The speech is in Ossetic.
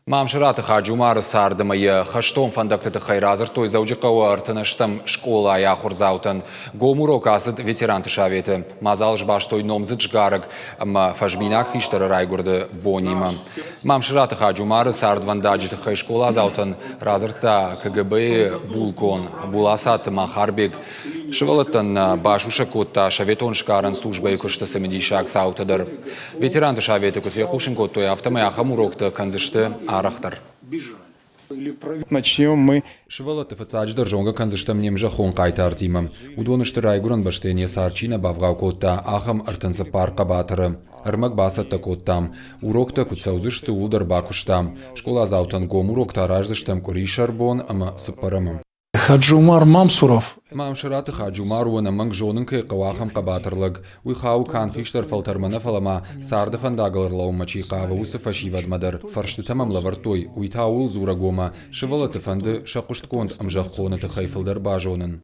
Мамсыраты Хаджумары цард ӕмӕ йӕ хӕстон фӕндӕгты тыххӕй радзырдтой Дзӕуджыхъӕуы ӕртынӕстӕм скъолайы ахуырдзаутӕн. Гом урок ацыд ветеранты советы. Мадзал сбастой номдзыд сгарӕг ӕмӕ фӕзминаг хистӕры райгуырды бонимӕ. Мамсыраты Хаджумары цардвӕндаджы тыххӕй скъоладзаутӕн радзырдта КГБ-йы булкъон Булацаты Махарбег. Сывӕллӕттӕн басусӕг кодта советон сгарӕн службӕйы куысты цымыдисаг цаутӕ дӕр. Ветеранты советы куыд фехъусын кодтой, афтӕмӕй ахӕм уроктӕ кӕндзысты арӕхдӕр. Начнем мы. Сывӕллӕтты фыццаджыдӕр зонгӕ кӕндзыстӕм не мзӕххон хъайтартимӕ. Уыдон сты райгуырӕн бӕстӕйӕн йӕ цард чи нӕ бавгъау кодта, ахӕм 34 хъӕбатыры. Ӕрмӕг бацӕттӕ кодтам. Уроктӕ куыд цӕудзысты, ууыл дӕр бакуыстам. Скъоладзаутӕн гом уроктӕ араздзыстӕм къуырисӕр бон ӕмӕ цыппӕрӕмы. Хаджумар Мамсуров. Мамсыраты Хаджумар у ӕнӕмӕнг зонын кӕй хъӕуы, ахӕм хъӕбатыр лӕг. Уый хауы канд хистӕр фӕлтӕрмӕ нӕ, фӕлӕ ма царды фӕндагыл ӕрлӕууынмӕ чи хъавы, уыцы фӕсивӕдмӕ дӕр. Фӕрстытӕ мӕм лӕвӕрдтой, уый та ууыл дзурӕг у, ӕмӕ сывӕллӕтты фӕнды сӕ хъуыстгонд ӕмзӕххоны тыххӕй фылдӕр базонын.